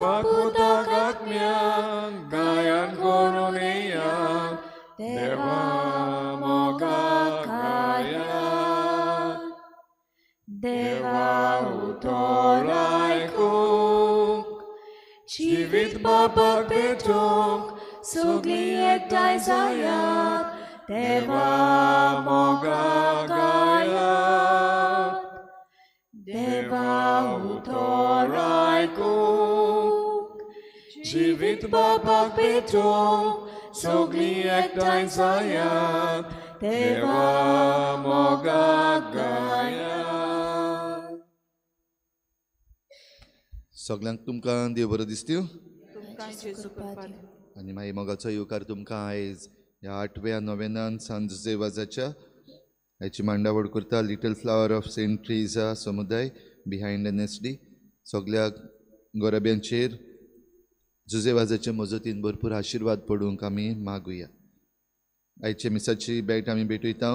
पुताक आत्म्याक गायन करून येयात, देवा मोगाक गायात. देवा उतर आयकूंक, जिवीत बापाक भेटूंक, सगळीं एकठांय जायात, देवा मोगाक गायात. देवा उतर आयकूंक, जिवीत बापाक भेटूंक, सगळीं एकठांय जायात, देवा मोगाक गायात. सगळ्यांक तुमकां देव बरो दिसत्यो आनी मागीर मोगाचो येवकार तुमकां आयज ह्या आठव्या नोवेनान सांत जुजे वाजाच्या हाची मांडावळ करता little flower of Saint Teresa समुदाय बिहायंड एन एस डी. सगळ्या गोरब्यांचेर जुजे वाजाचे मजतीन भरपूर आशिर्वाद पडूंक आमी मागुया. आयचे मिसाची भेट आमी भेटयता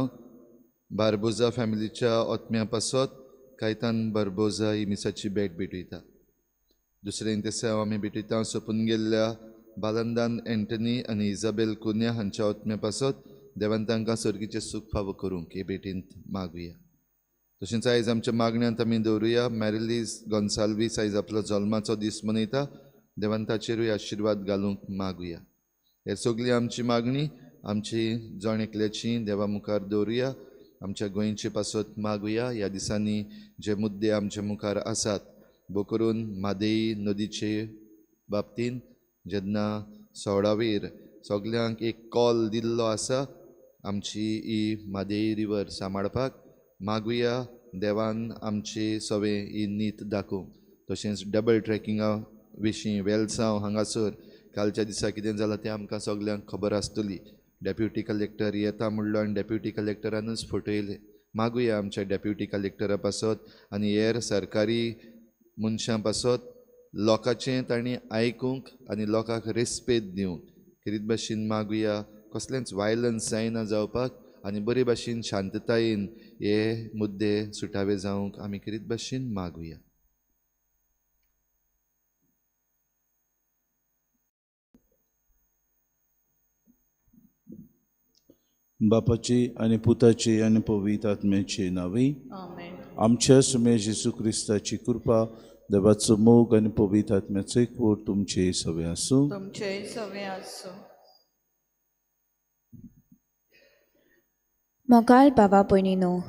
बार्बोजा फॅमिलीच्या ओत्म्या पासत कायतान बार्बोजा ही मिसाची भेट भेटयता. दुसरें तेसांव आमी भेटयता सोंपून गेल्ल्या बालंदान एंटनी आनी इजाबेल कुन्या हांच्या ओत्म्या पासत देवान तांकां सर्गीचें सूख फावो करूंक हे भेटींत मागुया. तशेंच आयज आमच्या मागण्यांत आमी दवरुया मॅरिलीज गोन्साल्वीस आयज आपलो जल्माचो दीस मनयता, देवान ताचेरूय आशिर्वाद घालूंक मागुया. हे सगळी आमची मागणी आमची जण एकल्याची देवा मुखार दवरुया. आमच्या गोंयचे पासत मागुया. ह्या दिसांनी जे मुद्दे आमच्या मुखार आसात भो करून म्हादेई नदीचे बाबतीन जेन्ना सोळावेर सगल्यांक एक कॉल दिल्लो आसा आमची ही म्हादेई रिवर सांबाळपाक मागुया. देवान आमची सवे ही नीत दाखोवंक. तशेंच डबल ट्रॅकिंगा विशीं वेलसांव हांगासर कालच्या दिसा कितें जालां तें आमकां सगल्यांक खबर आसतली. डेप्युटी कलेक्टर येता म्हणलो आनी डेप्युटी कलेक्टरानूच फटयले. मागुया आमच्या डेप्युटी कलेक्टरा पासत आनी हेर सरकारी मनशां पासत लोकांचें तांणी आयकूंक आनी लोकांक रेस्पेद दिवंक खेरीत भाशेन मागुया. कसलेंच वायलन्स जायना जावपाक आनी बरे भाशेन शांततायेन हे मुद्दे सुटावे जावंक आमी खेरीत भाशेन मागुया. बापाची आनी पुताची आनी पवित्र आत्म्याची नांवी आमच्या सुमे जेजू क्रिस्ताची कृपा, देवाचो मोग आनी पवित्र आत्म्याचो एकवट तुमचे सवे आसूं. तुमचे सवे आसूं. मोगाळ बाबा भयणीनो,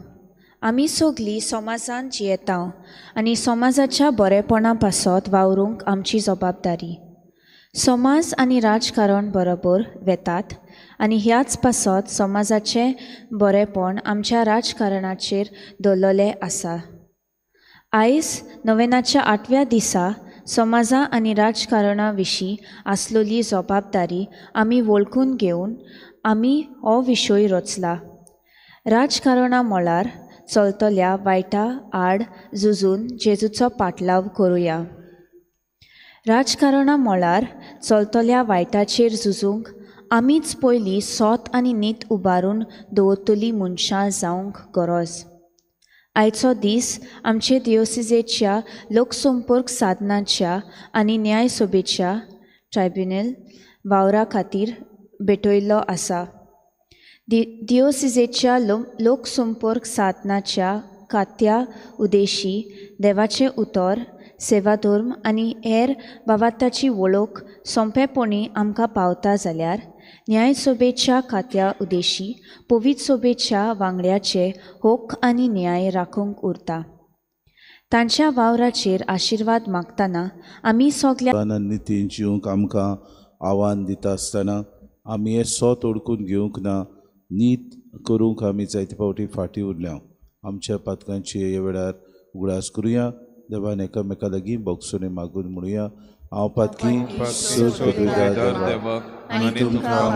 आमी सगळीं समाजांत जियेता आनी समाजाच्या बरेपणा पासत वावरूंक आमची जबाबदारी. समाज आनी राजकारण बरोबर वेतात आनी ह्याच पासत समाजाचें बरेपण आमच्या राजकारणाचेर दवरलेलें आसा. आयज नोवेनाच्या आठव्या दिसा समाजा आनी राजकारणा विशीं आसलेली जबाबदारी आमी वळखून घेवन आमी हो विशय रचला. राजकारणा मळार चलतल्या वायटा आड झुजून जेजूचो पाटलाव करुया. राजकारणा मळार चलतल्या वायटाचेर झुजूंक आमीच पयलीं सोत आनी नीत उबारून दवरतली मनशां जावंक गरज. आयचो दीस आमचे दियोसिजेच्या लोकसंपर्क साधनाच्या आनी न्यायसभेच्या ट्रायब्युनल वावरा खातीर भेटयल्लो आसा. दियोसिजेच्या लोकसंपर्क साधनाच्या खात्या उद्देशी देवाचें उतर, सेवाधर्म आनी हेर बाबाताची वळख सोंपेपणी आमकां पावता जाल्यार न्यायसभेच्या खात्या उद्देशी पवित्र सभेच्या वांगड्याचे हक आनी न्याय राखूंक उरता. तांच्या वावराचेर आशिर्वाद मागतना आमी सगल्या नितीन जिवंक आमकां आव्हान दिता आसतना आमी हें सोत ओडकून घेवंक ना. नीत करूंक आमी जायते फावटी फाटीं उरल्या. आमच्या पातकांची ह्या वेळार उगडास करुया. देवान एकामेका लागीं बोगसुणें मागून म्हणुया. हांव पातकी आनी तुमकां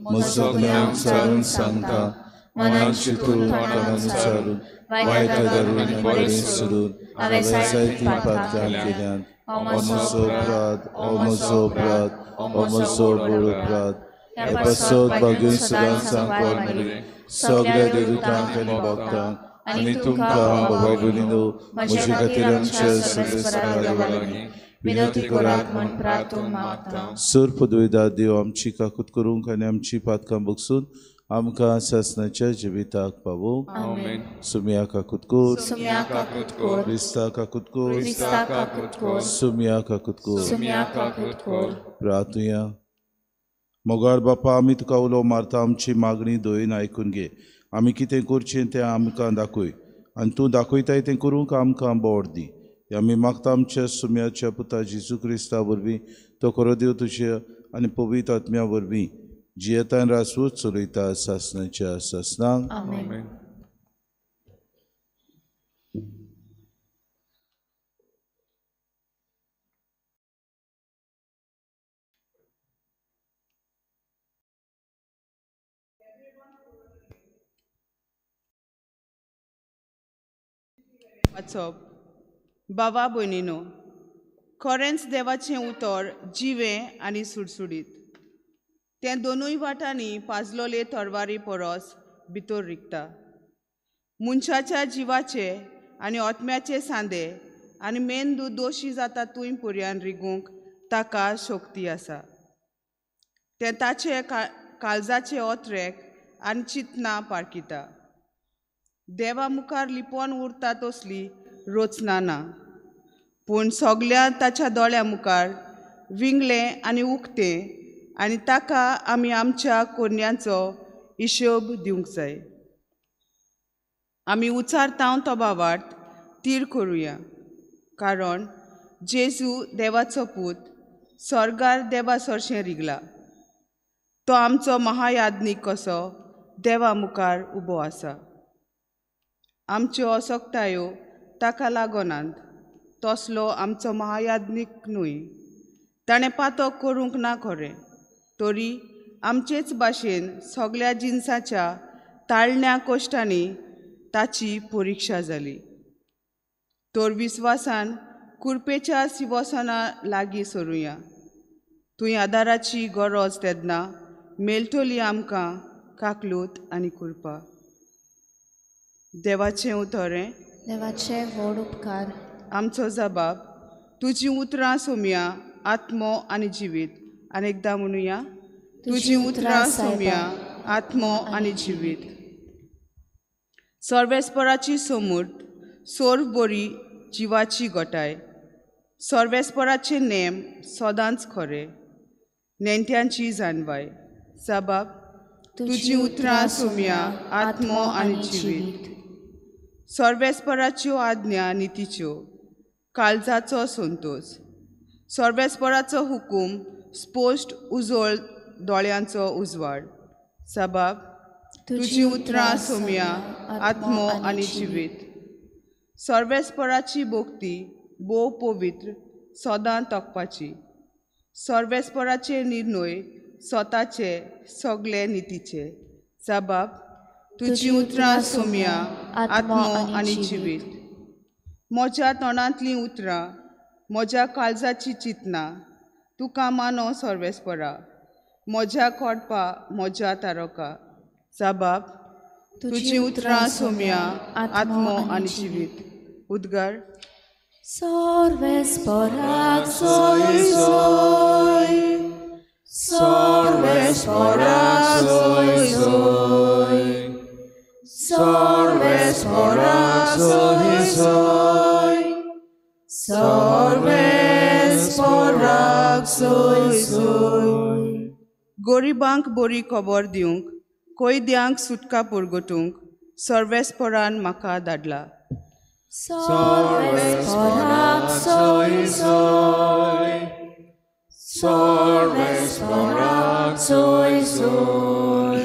म्हजो उच्चारून सांगता, मनान चिंतून तोंडान उच्चारून वायट धरून आनी बरें सोडून हांवें जायतीं पातकां केल्यांत. हो म्हजो अपराध, हो म्हजो अपराध, हो म्हजो व्हड अपराध. हे पासत भाग्यून सदांच सांगपाक सगळ्या देवतांक आनी भक्तांक आनी तुमकां बाबा भयणीनो म्हजे खातीर आमच्या सर्वेस्परा देवा लागीं विनवती करात म्हूण प्रार्थून मागता. सर पदवेदार देव आमची काकूत करूंक आनी आमची पातकां बगसून आमकां सासणाच्या जिविताक पावो. आमेन. सुमिया काकूत कोर, सुम्या काकूत कोर, क्रिस्ता काकूत कोर, क्रिस्ता काकूत कोर, सुमिया काकूत कोर. सुम्या काकूत कोर. प्रार्थुया. मोगाळ बापा, आमी तुका उलो मारता, आमची मागणी दयेन आयकून घे. आमी कितें करचें तें आमकां दाखय आनी तूं दाखयताय तें करूंक आमकां बोड दी. आमी मागता आमच्या सुम्याच्या पुता जेजू क्रिस्ता वरवीं, तो खरो देव तुज्या आनी पवित्र आत्म्या वरवीं जियेतान रासवूच चलयता सासणाच्या सासणाक. आमेन. वाचप. बाबा भयणीनो, खरेंच देवाचें उतर जिवें आनी सुडसुडीत, तें दोनूय वाटांनी पाजलोले तरवारी परस भितर रिगता. मनशाच्या जिवाचे आनी आत्म्याचे सांदे आनी मेंदू दोशी जाता थंय पर्यान रिगूंक ताका शक्ती आसा. तें ताचे काळजाचे ओत्रेक आनी चिंतनां पारखिता. देवा मुखार लिपोवन उरता तसली रचना ना, पूण सगल्या ताच्या दोळ्या मुखार विंगलें आनी उक्तें, आनी ताका आमी आमच्या कोन्यांचो हिशोब दिवंक जाय. आमी उचारता तो भावार्थ तीर करुया, कारण जेजू देवाचो पूत स्वर्गार देवा सरशें रिगला. तो आमचो महायाज्ञीक कसो देवा मुखार उबो आसा. आमच्यो असक्तायो ताका लागनात, तसलो आमचो महायाज्ञीक न्हय. ताणें पातक करूंक ना खरें, तरी आमचेच भाशेन सगळ्या जिनसाच्या ताळण्या कश्टांनी ताची परिक्षा जाली. तर विस्वासान कुरपेच्या सिवसना लागीं सरुया. थंय आदाराची गरज तेन्ना मेळटली आमकां काकलूत आनी कुरपा. देवाचें उतरें, देवाचे व्हड उपकार. आमचो जबाब, तुजीं उतरां सोमया आत्मो आनी जिवीत. आनी एकदां म्हणुया, तुजीं उतरां सोमया आत्मो आनी जिवीत. सर्वेस्पराची सोमूर्त सोर्व बरी जिवाची गोटाय. सर्वेस्पराचे नेम सदांच खरे, नेण्ट्यांची जाणवाय. जबाब, तुजीं उतरां सोमया आत्मो आनी जिवीत. सर्वेस्पराच्यो आज्ञा नितीच्यो, काळजाचो संतोश. सर्वेस्पराचो हुकूम स्पश्ट उजळ दोळ्यांचो उजवाड. जबाब, तुजीं उतरां सोमया आत्मो आनी जिवीत. सर्वेस्पराची भक्ती भोव पवित्र, सदां तकपाची. सर्वेस्पराचे निर्णय स्वताचे सगळे नितीचे. जबाब, तुजीं उतरां सोमया आत्मो आनी जिवीत. म्हज्या तोंडांतलीं उतरां, म्हज्या काळजाची चिंतनां तुका मानो सर्वेस्परा, म्हज्या कोडपा, म्हज्या तारका. जबाब, तुजीं उतरां सोमया आत्मो आनी जिवीत. उद्गार. सर्वेस्पराक सोय सोय, सर्वेस्पराक सोय सोय, सर्वेस्पराक सोय सोय, सर्वेस्पराक सोय सोय. गोरिबांक बरी खबर दिवंक, कैद्यांक सुटका पुरगटूंक सर्वेस्परान म्हाका धाडला. सर्वेस्पराक सोय सोय, सर्वेस्पराक सोय सोय,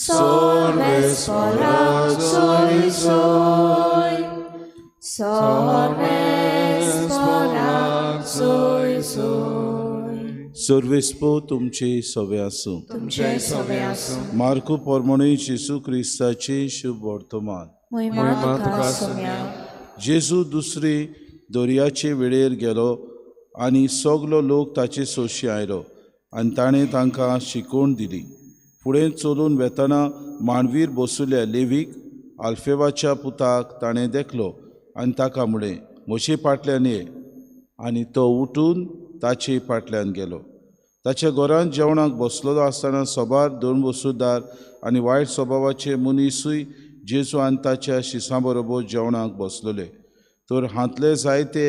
सर्वेस्पराक सोय सोय, सर्वेस्पराक सोय सोय. सर्वेस्पो तुमचे सवे आसूं. तुमचे सवे आसूं. मार्कू पोरमोणी जेजू क्रिस्ताचे शुभ वर्तमान. महिमा तुका सोम्या. जेजू दुसरे दर्याचे वेळेर गेलो आनी सगलो लोक ताचे सोशी आयलो आनी ताणें तांकां शिकोवण दिली. फुडें चलून वेतना मांडवीर बसुल्या लेवीक आल्फेवाच्या पुताक ताणें देखलो आनी ताका म्हळें, म्हजे फाटल्यान ये. आनी तो उठून ताचे फाटल्यान गेलो. ताच्या घरांत जेवणाक बसलेलो आसतना सबार दोन वसुदार आनी वायट स्वभावाचे मनीसूय जेजू आनी ताच्या शिसां बरोबर जेवणाक बसलेले. तर हांतले जायते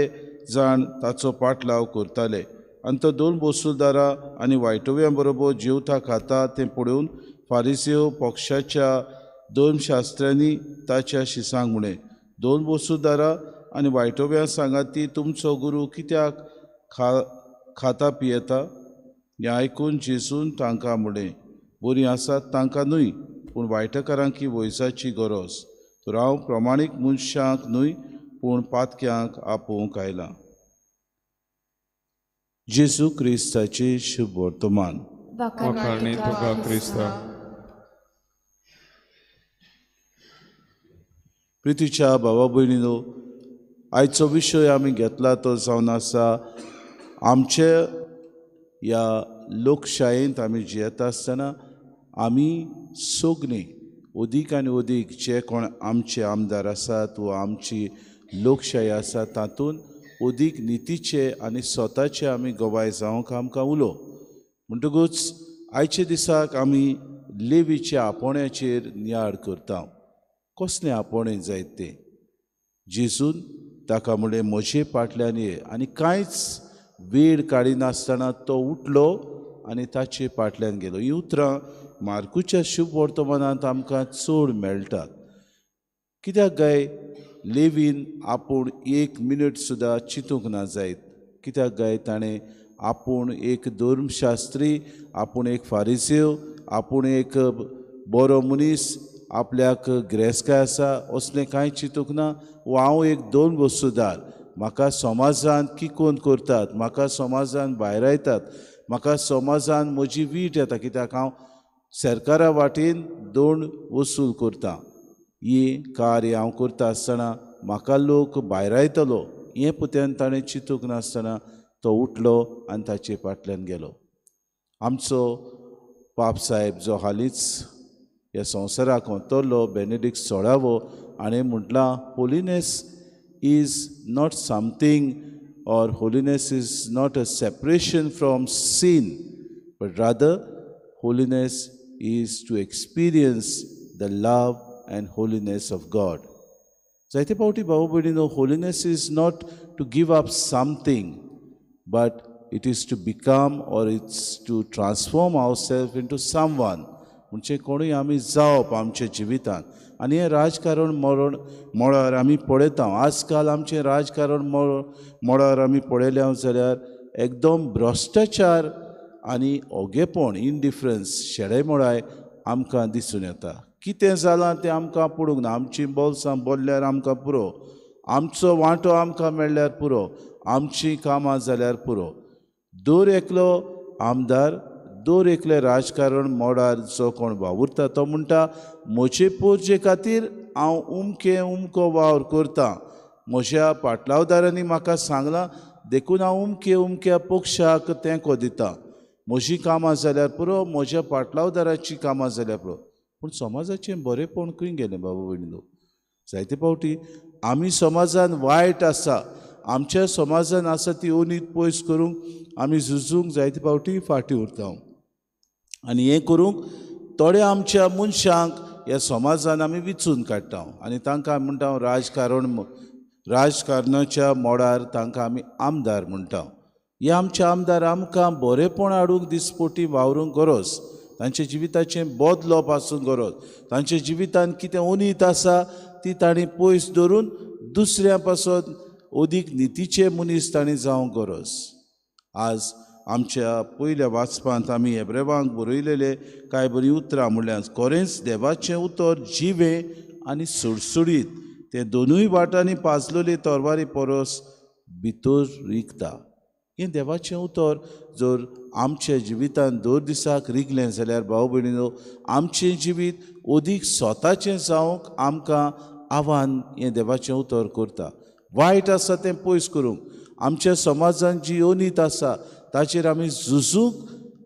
जाण ताचो पाटलाव करताले आनी तो दोन वसुदारां आनी वायटोव्यां बरोबर जेवता खाता तें पळोवन फारिसेव पक्षाच्या दोन शास्त्र्यांनी ताच्या शिसांक म्हणें, दोन वसुदारां आनी वायटोव्यां सांगाती तुमचो गुरू कित्याक खाता पियेता? हें आयकून जेजून तांकां म्हणलें, बरीं आसात तांकां न्हय, पूण वायटकारांकी वयजाची गरज. तर हांव प्रमाणीक मनशांक न्हय पूण पातक्यांक आपोवंक आयलां. जेजू क्रिस्ताचें शुभ वर्तमान. वाखाणणी तुका क्रिस्ता. प्रितीच्या भावा भयणीनो, आयचो विशय आमी घेतला तो जावन आसा आमचे ह्या लोकशायेंत आमी जियेता आसतना आमी सगळीं अदीक आनी अदीक जे कोण आमचे आमदार आसात वा आमची लोकशाही आसा तातूंत अदीक नितीचे आनी स्वताचे आमी गवाय जावंक आमकां उलो. म्हणटकूच आयच्या दिसाक आमी लेवीच्या आपोवण्याचेर नियाळ करता. कसलें आपोवणें जायत तें? जेजून ताका म्हणलें, म्हजे फाटल्यान ये. आनी कांयच वेळ काडिनासतना तो उठलो आनी ताचे फाटल्यान गेलो. हीं उतरां मार्कूच्या शुभ वर्तमानांत आमकां चड मेळटात. कित्याक काय लेवीन आपूण एक मिनट सुद्दां चिंतूंक ना जायत? कित्याक काय ताणें आपूण एक धर्मशास्त्री, आपूण एक फारिसेव, आपूण एक बरो मनीस, आपल्याक गिरेस्तकाय आसा असलें कांय चिंतूंक ना. वा हांव एक दोन वस्तुदार, म्हाका समाजान किकोन करतात, म्हाका समाजान भायरायतात, म्हाका समाजान म्हजी वीट येता, कित्याक हांव सरकारा वाटेन दोन वसूल करता. ही कार्य हांव करता आसतना म्हाका लोक भायरायतलो हें पुत्यान ताणें चिंतूंक नासतना तो उठलो आनी ताचे फाटल्यान गेलो. आमचो पाप साहेब जो हालींच ह्या संवसाराक अंतरलो, बेनेडिक्ट सोळावो, हाणें म्हटलां, holiness is not something or holiness is not a separation from sin, but rather holiness is to experience the love and holiness of God. जायते फावटी भाऊ भयणीनो, holiness is not to give up something, but it is to become or it's to transform our self into someone. म्हणजे कोणूय आमी जावप आमच्या जिवितांत. आनी हें राजकारण मळार आमी पळयता. आजकाल आमचें राजकारण मळार आमी पळयलें जाल्यार एकदम भ्रश्टाचार आनी ओगेपण, इनडिफरन्स, शेडेमोडाय आमकां दिसून येता. कितें जालां तें आमकां पडूंक ना. आमचीं बोल्सां बोल्ल्यार आमकां पुरो, आमचो वांटो आमकां मेळ्ळ्यार पुरो, आमचीं कामां जाल्यार पुरो. दर एकलो आमदार, दर एकले राजकारण मोडार जो कोण वावुरता तो म्हणटा, म्हजे पोरजे खातीर हांव उमके उमको वावर करता, म्हज्या पाटलावदारांनी म्हाका सांगलां देखून हांव उमके उमक्या पक्षाक तेंको दिता, म्हजीं कामां जाल्यार पुरो, म्हज्या पाटलावदाराचीं कामां जाल्यार पुरो. पूण समाजाचें बरेंपण खंय गेलें बाबा भयणीनो? जायते फावटी आमी समाजान वायट आसा, आमच्या समाजान आसा ती अनीत पयस करूंक आमी झुजूंक जायते फावटी फाटीं उरता. आनी हें करूंक थोड्या आमच्या मनशांक ह्या समाजान आमी विचून काडटा आनी तांकां आमी म्हणटा राजकारण, राजकारणाच्या मोडार तांकां आमी आमदार म्हणटा. हे आमचे आमदार आमकां बरेंपण हाडूंक दिसपोटी वावरूंक गरज, तांच्या जिविताचें बदलप आसूंक गरज, तांच्या जिवितांत कितें अनीत आसा ती तांणी पयस धरून दुसऱ्या पासत अदीक नितीचे मनीस तांणी जावंक गरज. आज आमच्या पयल्या वाचपांत आमी हेब्रेवांक बरयलेले कांय बरीं उतरां म्हणल्यार, खरेंच देवाचें उतर जिवें आनी सुडसुडीत, तें दोनूय वाटांनी पाजलोली तरवारी परस भितर रिगता. हें देवाचें उतर जर आमच्या जिवितांत दर दिसाक रिगलें जाल्यार भाव भयणीनो, आमचें जिवीत अदीक स्वताचें जावंक आमकां आव्हान हें देवाचें उतर करता. वायट आसा तें पयस करूंक, आमच्या समाजांत जी अनीत आसा ताचेर आमी झुजूंक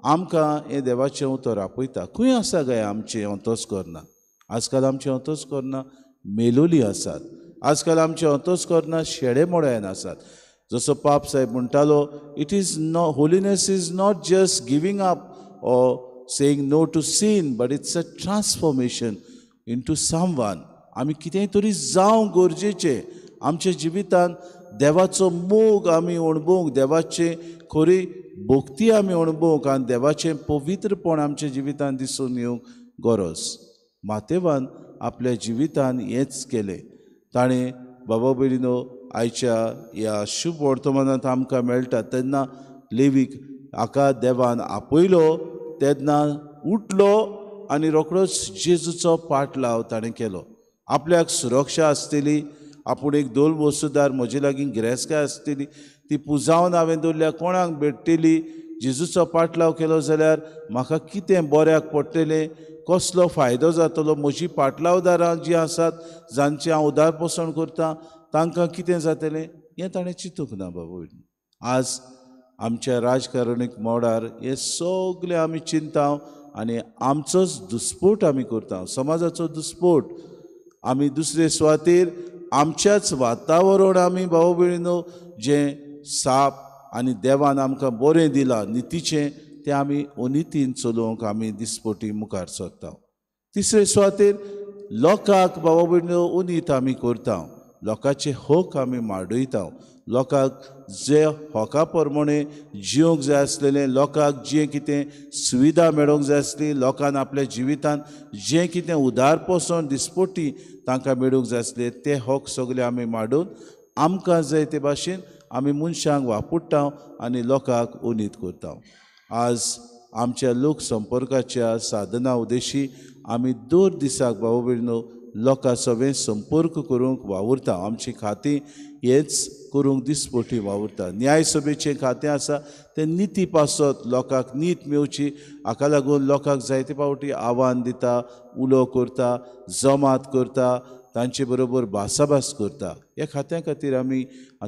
आमकां हें देवाचें उतर आपयता. खंय आसा काय आमचें अंतस्करणां? आजकाल आमचें अंतस्करणां मेलोली आसात, आजकाल आमचें अंतस्करणां शेडेमोड्यान आसात. जसो पाप साहेब म्हणटालो, it is no holiness is not just giving up or saying no to sin, but it's a transformation into someone. आमी कितेंय तरी जावंक गरजेचें. आमच्या जिवितांत देवाचो मोग आमी अणभवंक, देवाचें खरी भक्ती आमी अणभवंक आनी देवाचें पवित्रपण आमच्या जिवितांत दिसून येवंक गरज. मातेवान आपल्या जिवितान हेंच केलें. ताणें बाबा भयणीनो आयच्या ह्या शुभ वर्तमानांत आमकां मेळटा तेन्ना लेवीक हाका देवान आपयलो तेन्ना उठलो आनी रोखडोच जेजूचो पाटलाव ताणें केलो. आपल्याक सुरक्षा आसतली, आपूण एक दोल वसुदार, म्हजे लागीं गिरेस्काय आसतली, ती पुजावन हांवें दवरल्या, कोणाक भेट्टली, जेजूचो पाटलाव केलो जाल्यार म्हाका कितें बऱ्याक पडटलें, कसलो फायदो जातलो, म्हजी पाटलावदारां जीं आसात जांचें हांव उदारपोसण करतां तांकां कितें जातलें, हें ताणें चिंतूंक ना. बाबू, आज आमच्या राजकारणीक मोडार हें सगळें आमी चिंता आनी आमचोच दुस्पोट आमी करता, समाजाचो दुस्पोट. आमी दुसरे सुवातेर आमच्याच वातावरण आमी भाव भयणीनो जें साप आनी देवान आमकां बरें दिलां नितीचें तें आमी अनितीन चलोवंक आमी दिसपटी मुखार सरता. तिसरे सुवातेर लोकांक भाव भयणीनो अनीत आमी करता, लोकांचे हक आमी माडयता, लोकांक जे हका प्रमाणे जिवंक जाय आसलेलें, लोकांक जें कितें सुविधा मेळोवंक जाय आसली, लोकांक आपल्या जिवितांत जें कितें उदारपोसण दिसपटी तांकां मेळूंक जाय आसलें ते हक सगळे आमी माडून आमकां जाय ते भाशेन आमी मनशांक वापुडटा आनी लोकांक उनीत करता. आज आमच्या लोक संपर्काच्या साधना उद्देशी आमी दर दिसाक भाव भयणीनो लोकां सगळें संपर्क करूंक वावुरता. आमची खातीं हेंच करूंक दिसपटी वावुरता. न्यायसभेचें खातें आसा तें निती पासत लोकांक नीत मेवची हाका लागून लोकांक जायते फावटी आव्हान दिता, उलो करता, जमात करता, तांचे बरोबर भासाभास करता. ह्या खात्या खातीर आमी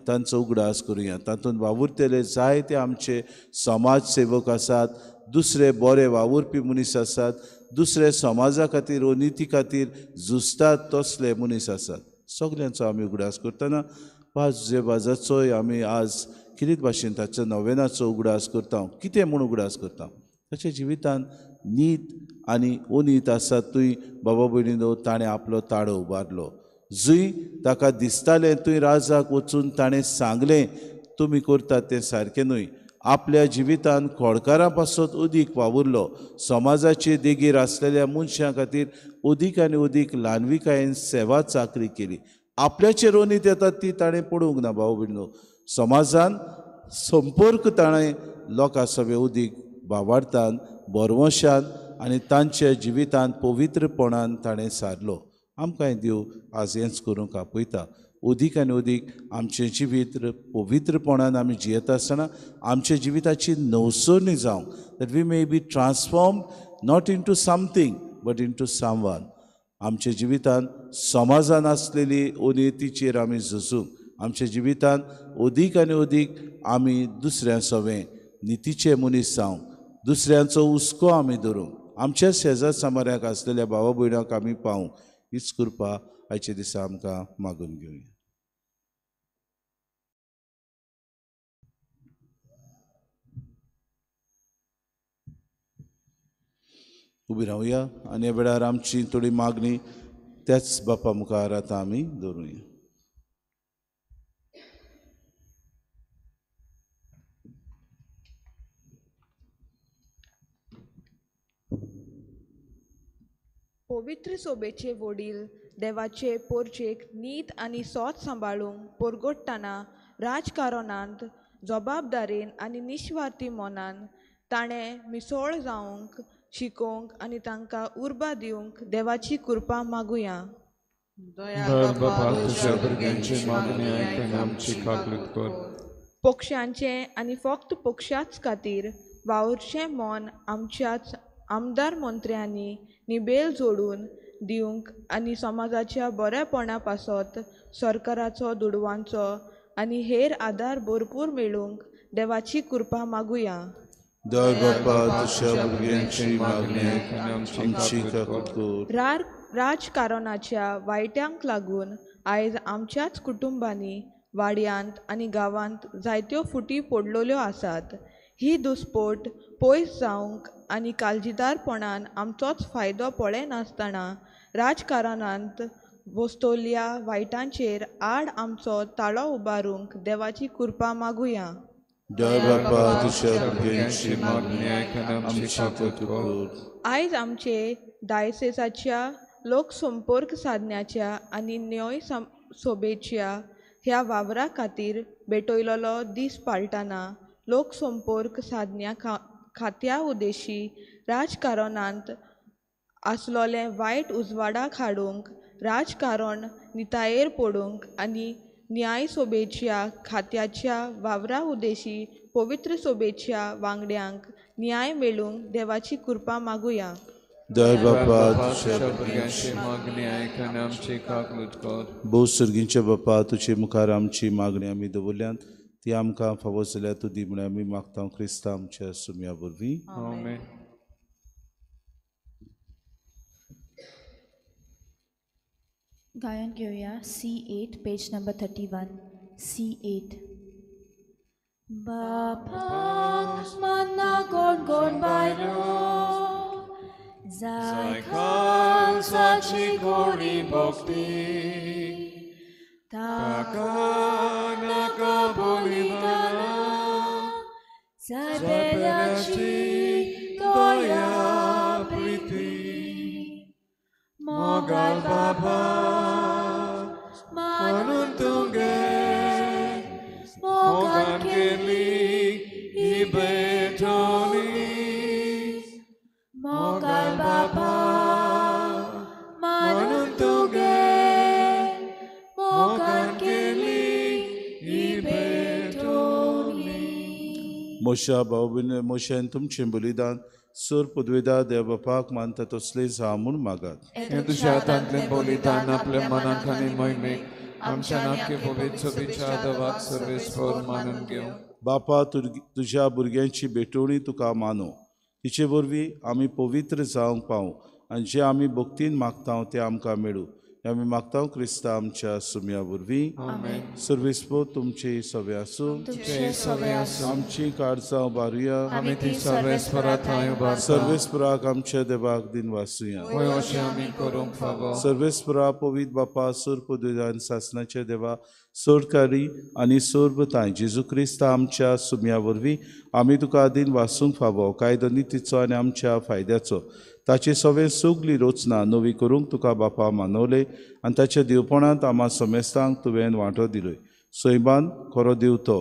तांचो उगडास करुया. तातूंत वावुरतले जायते आमचे समाज सेवक आसात, दुसरे बरे वावुरपी मनीस आसात, दुसरे समाजा खातीर वो निती खातीर झुजतात तसले मनीस आसात. सगल्यांचो आमी उगडास करतना पाजेवाजाचोय आमी आज कितें भाशेन ताच्या नवेनाचो उगडास करता. कितें म्हूण उगडास करता? ताच्या जिवितांत नीत आनी अनीत आसा थंय बाबा भयणीनो ताणें आपलो ताळो उबारलो. जंय ताका दिसतालें थंय राजाक वचून ताणें सांगलें, तुमी करतात तें सारकें न्हय. आपल्या जिवितांत खोडकारां पासत अदीक वावुरलो, समाजाचे देगेर आसलेल्या मनशां खातीर अदीक आनी अदीक ल्हानविकायेन सेवा चाकरी केली. आपल्याचेर अनीत येता ती ताणें पडूंक ना. भाव भयणीनो, समाजान संपर्क ताणें लोकां सगळे अदीक भावार्थान, भरवंशान आनी तांच्या जिवितांत पवित्रपणान ताणें सारलो. आमकांय देव आज हेंच करूंक आपयता. अदीक आनी अदीक आमचें जिवीत पवित्रपणान आमी जियेता आसतना आमच्या जिविताची नवसरणी जावंक, that we may be transformed not into something but into someone. आमच्या जिवितांत समाजान आसलेली अनितीचेर आमी झुजूंक, आमच्या जिवितांत अदीक आनी अदीक आमी दुसऱ्यां सवें नितीचे मनीस जावंक, दुसऱ्यांचो हुस्को आमी धरूंक, आमच्या शेजार समाऱ्याक आसलेल्या भावा भयणांक आमी पावूंक, हीच कृपा आयच्या दिसा आमकां मागून घेवया. उबी रावया आनी ह्या वेळार आमची थोडी मागणी त्याच बापा मुखार आतां आमी दवरुया. पवित्र सोबेचे वडील देवाचे पोरचेक नीत आनी सोद सांबाळूंक पोरगोडटना राजकारणांत जबाबदारेन आनी निस्वार्थी मनान ताणें मिसळ जावंक शिकोवंक आनी तांकां उर्बा दिवंक देवाची कृपा मागुया. पक्षांचें आनी फक्त पक्षाच खातीर वावुरचें मन आमच्याच आमदार मंत्र्यांनी निबेल जोडून दिवंक आनी समाजाच्या बरेपणा पासत सरकाराचो दुडवांचो आनी हेर आदार भरपूर मेळूंक देवाची कृपा मागुया. राजकारणाच्या वायट्यांक लागून आयज आमच्याच कुटुंबांनी वाड्यांत आनी गांवांत जायत्यो फुटी पडलेल्यो आसात. ही दुस्पोट पयस जावंक आनी काळजीदारपणान आमचोच फायदो पळयनासतना राजकारणांत वस्तोल्या वायटांचेर आड आमचो ताळो उबारूंक देवाची कृपा मागुया. आयज आमचे डायसेसाच्या लोकसंपर्क साधण्याच्या आनी न्याय सोबेच्या ह्या वावरा खातीर भेटयलेलो दीस पाळटना लोकसंपर्क साधण्या खात्या उद्देशी राजकारणांत आसलोलें वायट उजवाडाक हाडूंक, राजकारण नितायेर पडूंक आनी न्याय सोबेच्या खात्याच्या वावरा उद्देशी पवित्र सोबेच्या वांगड्यांक न्याय मेळूंक देवाची कृपा मागुया. भोव सर्गींच्या बापा, तुजे मुखार आमची मागणी आमी दवरल्यात, ती आमकां फावो जाल्यार तूं दी म्हूण आमी मागता क्रिस्ता आमच्या सुम्या वरवीं. गायन घेवया C8 page number 31. C8. बापाक मान्ना कोण कोण बायलो जाय खालसाची गोडी भक्ती, ताका नाका बलिदाना, जाय पेल्याची दया प्रीती. मोगाल बाबा मानून तुगे मोगान केली ही भेटवणी. मोगाल बाबा मानून तुगे मोगान केली ही भेटवणी. मोशा भाव मोशान तुमचें बलिदान सर पदवेदा देव बापाक मानता तसले जा म्हूण मागात. हें तुज्या हातांतलें बलिदान आपल्या मनाक आनी मोहिमेक आमच्या नाके पवित्र सोबेच्या देवाक सर्वेस्पर मानून घेवं. बापा, तुज्या भुरग्यांची भेटवणी तुका मानू, तिचे वरवीं आमी पवित्र जावंक पावूं आनी जें आमी भक्तीन मागता तें आमकां मेळूं. आमी मागता क्रिस्ता आमच्या सुम्या वरवीं. सर्वेस्पर तुमचे सवे आसूं. आमची काळजां उबारुया. सर्वेस्पराक आमच्या देवाक दिन वासुया. सर्वेस्परा पवित्र बापा, सोर पदवेदान सासनाच्या देवा, सोरकारी आनी सोरबताय जेजू क्रिस्ता आमच्या सुम्या वरवीं आमी तुका दिन वासूंक फावो. कायदो नितीचो आनी आमच्या फायद्याचो ताची सगळे सगली रचना नवी करूंक तुका बापा मानवले आनी ताच्या देवपणांत आमा समेस्तांक तुवें वांटो दिलोय. सैमान खरो देव तो,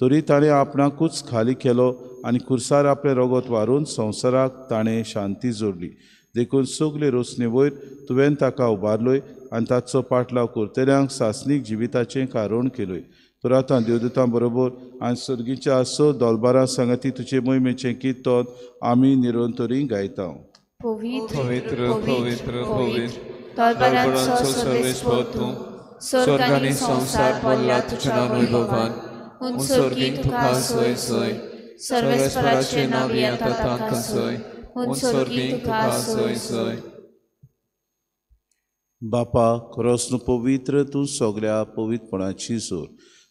तरी ताणें आपणाकूच खाली केलो आनी खुर्सार आपलें रगत वारून संवसाराक ताणें शांती जोडली. देखून सगले रचने वयर तुवें ताका उबारलोय आनी ताचो पाटलाव करतल्यांक सासणीक जिविताचें कारण केलोय. तर आतां देवदूतां बरोबर आनी सर्गीच्या स दोलबारां सांगाती तुजे मोहिमेचें कीर्तन आमी निरंतरी गायता. पवित्र पवित्र पवित्र पवित्र तलवारांचो सर्वेस्पर तूं, स्वर्ग आनी संवसार भरला तुज्या वैभवान. उन स्वर्गीक तुका सोय सोय, सर्वेस्पराचें नांव येता तांकां सोय, उन स्वर्गीक तुका सोय सोय. बापा, खरोच न्हू पवित्र तूं सगळ्या पवित्रपणाची जोर,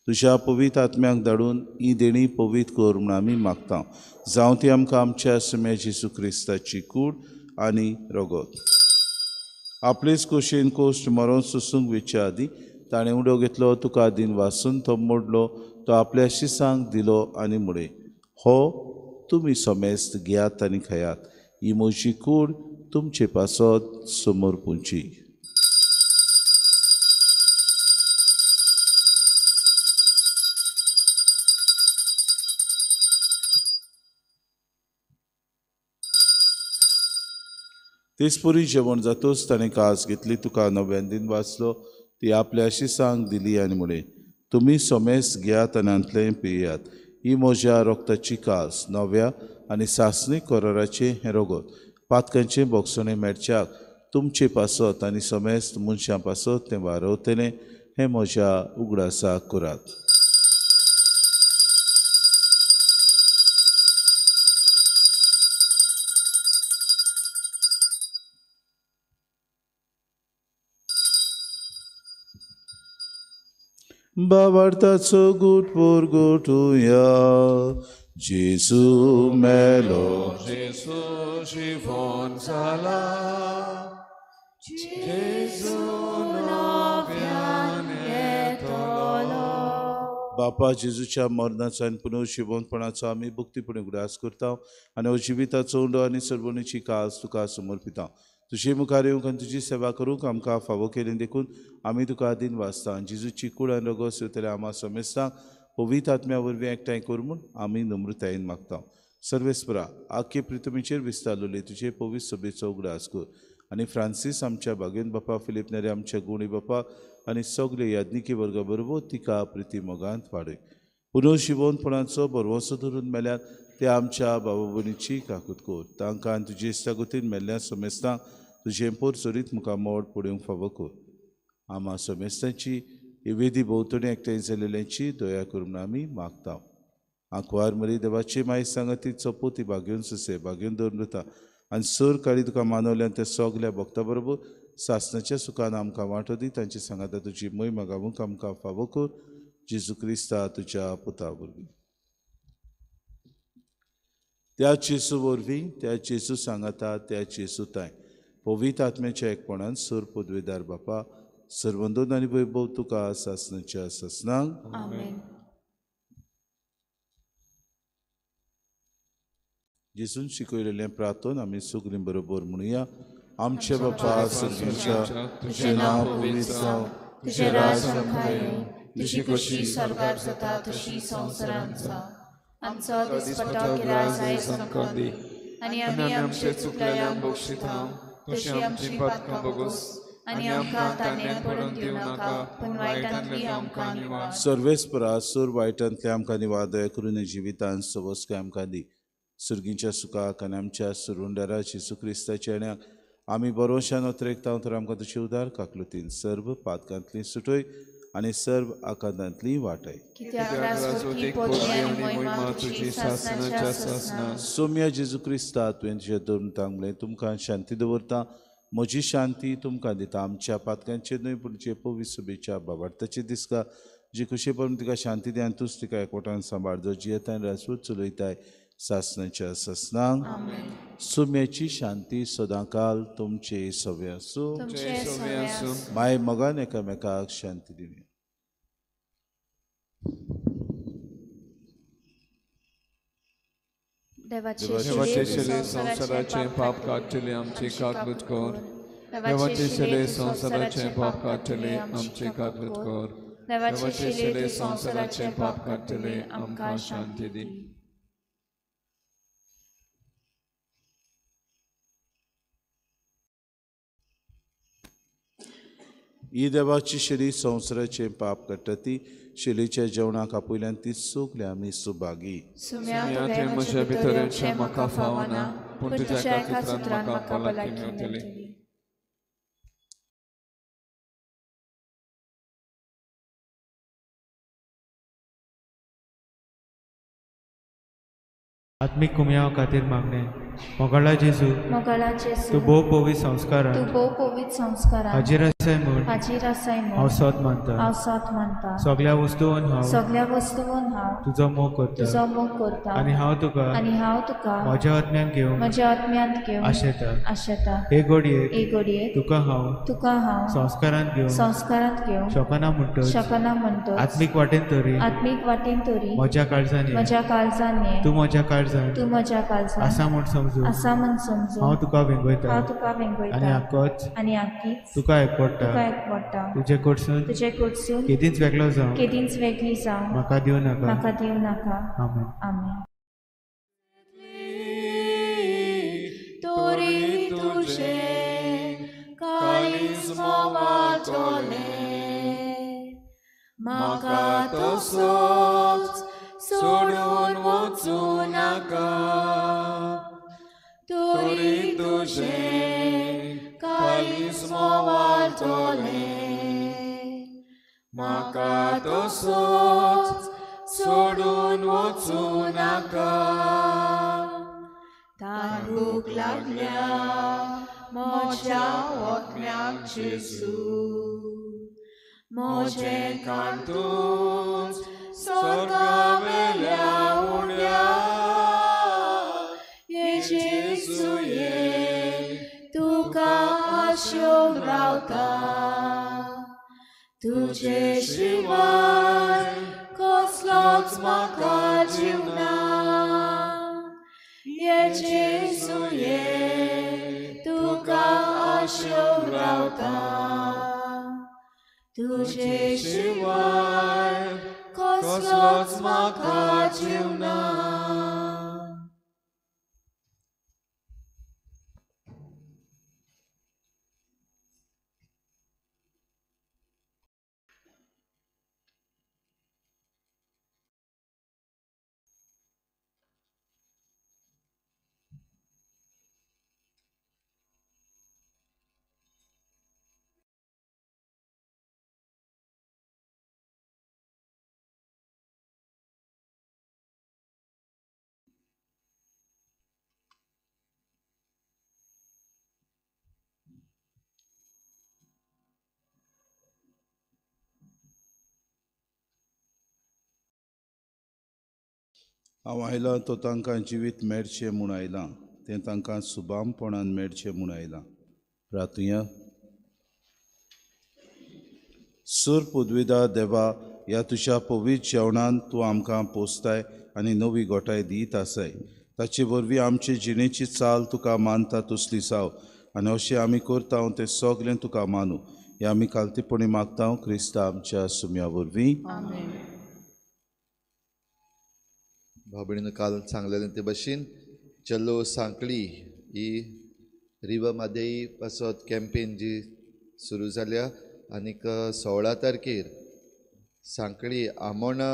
तुज्या पवित्र आत्म्याक धाडून ही देणी पवित्र कर म्हूण आमी मागता. जावं ती आमकां आमच्या सुम्या जेजू क्रिस्ताची कूड आनी रगत. आपलेच कुशीन कोश्ट मरोन सोसूंक वेच्या आदीं ताणें उडो घेतलो, तुका दिन वासून तो मोडलो, तो आपल्या शिसांक दिलो आनी म्हळें, हो तुमी समेस्त घेयात आनी खायात, ही म्हजी कूड तुमचे पासत समोर पुंची. तेचपरी जेवण जातूच ताणें कास घेतली, तुका नव्यान दिन वाचलो, ती आपल्या शिसांक दिली आनी म्हळें, तुमी समेस्त घेयात आनी हांतलें पियात, ही म्हज्या रक्ताची कास नव्या आनी सासणीक कराराचें हें रगत, पातकांचें बोगसणें मेळच्याक तुमचे पासत आनी समेस्त मनशां पासत तें वारवतलें, हें म्हज्या उगडासाक करात. बाबार्थाचो गूट पोरगोटुया जेजू मेलो जेजू जिवन जाला जेजू नव्यान येतलो. बापा जेजूच्या मरणाचो आनी पुनर्जिवंतपणाचो आमी भक्तीपणी उगडास करता आनी हो जिविताचो उंडो आनी सर्वणीची कास तुका समर्पिता. तुजे मुखार येवंक आनी तुजी सेवा करूंक आमकां फावो केली देखून आमी तुका आदीन वाचता. जेजूची कूड आनी रगत येतल्या आमा समेस्तांक पवित्र आत्म्या वरवीं एकठांय कर म्हूण आमी नम्रतायेन मागता. सर्वेस्परा आख्खे पृथ्वीचेर विस्तारलेले तुजे पवित्र सभेचो उगडास कर आनी फ्रांसीस आमच्या बागेन बापा, फिलीप नेरे आमच्या गुणी बापा आनी सगळे याज्ञिकी वर्गा बरोबर तिका प्रिती मोगांत वाडय. पुनर्जिवंतपणाचो भरवंसो धरून मेल्यार ते आमच्या बाबा भयणीची काकूत कर. तांकां आनी तुजे इश्टागतीन मेल्ल्या समेस्तांक तुजें पोर चरीत मुखार मोड पडूंक फावो कर. आमा समेस्तांची ही वेदी भोंवतणी एकठांय जाल्ल्यांची दया कर म्हूण आमी मागता. आंकवार मरी देवाची माय सांगाती चपोती बागेवन सुसे बागेवन दवरून वता आनी सर काळी तुका मानवल्यान त्या सगल्या भक्ता बरोबर सासणाच्या सुखान आमकां वांटो दी. तांचे सांगाता तुजी मोहिमा गावूंक आमकां फावो कर. जेजू क्रिस्ता तुज्या पुता वरवीं. त्या जेजू वरवीं, त्या जेजू सांगाता, त्या जेजू ताय पवित्र आत्म्याच्या एकपणान सर पदवेदार बापा सर्वंदोन आनी वैभव तुका सासणाच्या सासणांक. आमेन. जेजून शिकयलेलें प्रार्थन आमी सगळीं बरोबर म्हणुया. आमचे बापा सर्गीच्या, तुजें नांव पवित्र जावं, तुजें राज आमकां येवं, तुजी खोशी स्वर्गार जाता तशी संवसारांत जावं. आमचो दिसपट्टो ग्रास आयज आमकां दी आनी आमी आमचे चुकलेल्यांक बक्षिता तशी आमची पातकां बगोस आनी आमकां तान्यांत पडून दिवं नाका पूण वायटांतली आमकां निवार. सर्वेस्परा सर वायटांतले आमकां निवार, दया करून जिवितांत सवस्काय आमकां दी. सुर्गींच्या सुखाक आनी आमच्या सुरुंडारा जेजू क्रिस्ताच्या येण्याक आमी बरोवशान अत्रेकता तर आमकां तुजे उदार काकलुतीन सर्व पातकांतली सुटय आनी सर्व आकांतांतली वाटय. सोम्या जेजू क्रिस्ता तुवें तुज्या धर्मतांक म्हणलें तुमकां शांती दवरता, म्हजी शांती तुमकां दिता. आमच्या पातकांचेर न्हय पूण तुजे पवित्र सभेच्या बाबार्थाचेर दिसका जी खुशे परून तिका शांती दी आनी तूंच तिका एकवटान सांबाळ जो जियेताय राजपूत चलयताय सासणाच्या सासणांक. सुम्याची शांती सदांकाल तुमचे सवे आसूं. माय मोगान एकामेकाक शांती दिवया. देवाचे शिले संवसाराचें पाप काडटले आमची काकूत कर. देवाचे शिले संवसाराचें पाप काडटले आमची काकूत कर. देवाचे शिले संवसाराचें पाप काडटले आमकां शांती दी. ही देवाची शेली संवसाराचें पाप काडटा ती शेलीच्या जेवणाक आपयल्यान ती सगळी आमी सुभागी. म्हज्या भितर येवचें म्हाका फावना पूण तुज्या एका सुत्रान म्हाका भलायकी मेळटली. आत्मीक कुमयाव खातीर मागणें. मोगाळा जेजू, तूं भोव पवित्र संस्कारान हाजीर आसाय म्हूण हांव सोद मानता. सगळ्या वस्तून हांव तुजो मोग करता आनी हांव तुका म्हज्या आत्म्यांत घेवंक आशेता. हे घडयेक तुका हांव संस्कारांत घेवंक शकना म्हणटच आत्मीक वाटेन तरी म्हज्या काळजान ये, तूं म्हज्या काळजान आसा म्हूण समजून हांव तुका वेंगयता आनी आक्कीच तुका एकवटा. तुजे कडसून केदींच वेगळो जावं म्हाका दिवं नाका. आमेन. आमेन. तोरी तुझे काळीज मोवातलें म्हाका तसोच सोडून वचूं नाका. तोरी तुझे काळीज मोवातलें म्हाका तसोच सोडून वचूं नाका. तान भूक लागल्या म्हज्या आत्म्याक जेजू, म्हजें कांतूच स्वर्गावेल्या उण्या ये जेजू ये तुका आशेवन रावता तुजे शिवाय कसलोच म्हाका जीव ना ये जेजू ये तुका आशेवन रावता तुजे शिवाय कसलोच म्हाका जीव ना. हांव आयलां तो तांकां जिवीत मेळचें म्हूण आयलां, तें तांकां सुबामपणान मेळचें म्हूण आयलां. प्रार्थुया. सूर पुदविदा देवा, ह्या तुज्या पवित्र जेवणान तूं आमकां पोसताय आनी नवी गोठाय दीत आसाय. ताचे वरवीं आमचे जिणेची चाल तुका मानता तसली जाव आनी अशें आमी करता तें सगळें तुका मानू. हें आमी खालतीपणी मागता क्रिस्ता आमच्या सुम्या वरवीं. भाव भयणीनो, काल सांगलेलें ते भशेन चलो सांखळी ही रिवर मादेई पासत कॅम्पेन जी सुरू जाल्या आनीक 16 तारखेर सांखळी आमोणा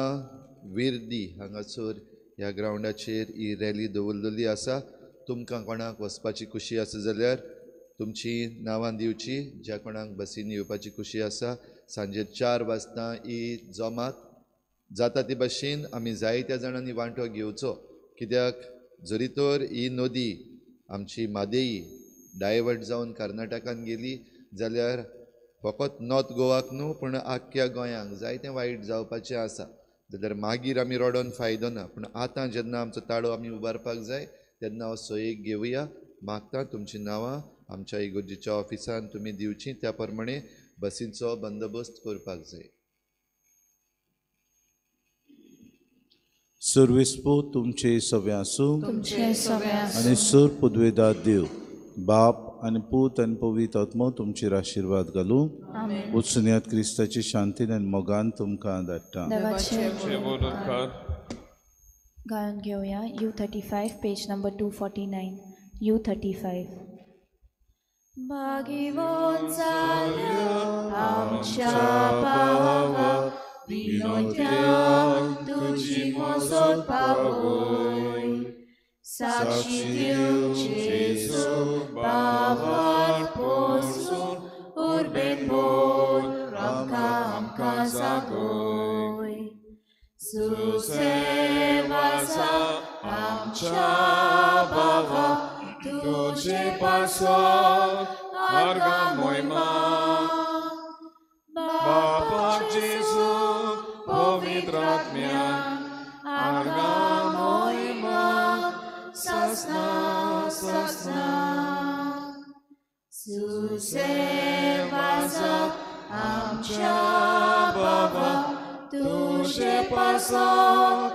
विर्दी हांगासर ह्या ग्रावंडाचेर ही रॅली दवरलेली आसा. तुमकां कोणाक वचपाची खुशी आसा जाल्यार तुमची नांवां दिवची, ज्या कोणाक बसीन येवपाची खुशी आसा. सांजे 4 वाजता ही जमात जाता ती भशेन आमी जायत्या जाणांनी वांटो घेवचो, कित्याक जरी तर ही नदी आमची मादेई डायवर्ट जावन कर्नाटकान गेली जाल्यार फकत नॉर्थ गोवाक न्हू पूण आख्ख्या गोंयांक जायतें वायट जावपाचें आसा. जाल्यार मागीर आमी रडोन फायदो ना, पूण आतां जेन्ना आमचो ताळो आमी उबारपाक जाय तेन्ना हो सोयीक घेवया. मागता तुमचीं नांवां आमच्या इगोर्जीच्या ऑफिसान तुमी दिवचीं, त्या प्रमाणे बसींचो बंदोबस्त करपाक जाय. सर्वेस्पो तुमचे सगळे आसूं आनी सूर पुदवेदार देव बाप आनी पूत आनी पवित्र आत्मो तुमचेर आशिर्वाद घालूं. वचुनयात क्रिस्ताची शांतीन आनी मोगान तुमकां धाडटा. गायन घेवया U35 page number 249. U35. भागीवंत जाल्या आमच्या भावा विनोद्यान तुजी मजत पावय, साक्षी दिवची जेजू बाबार पोसून उर्बेन बोल आमकां आमकां जागय. सुसेवासा आमच्या बाबा तुजे पासत आर्गां मोहिमा बाबा जेजू पवित्र आत्म्यान आर्गां मोहिमा ससना ससना. सुसेवासा आमच्या बाबा तुजे पासत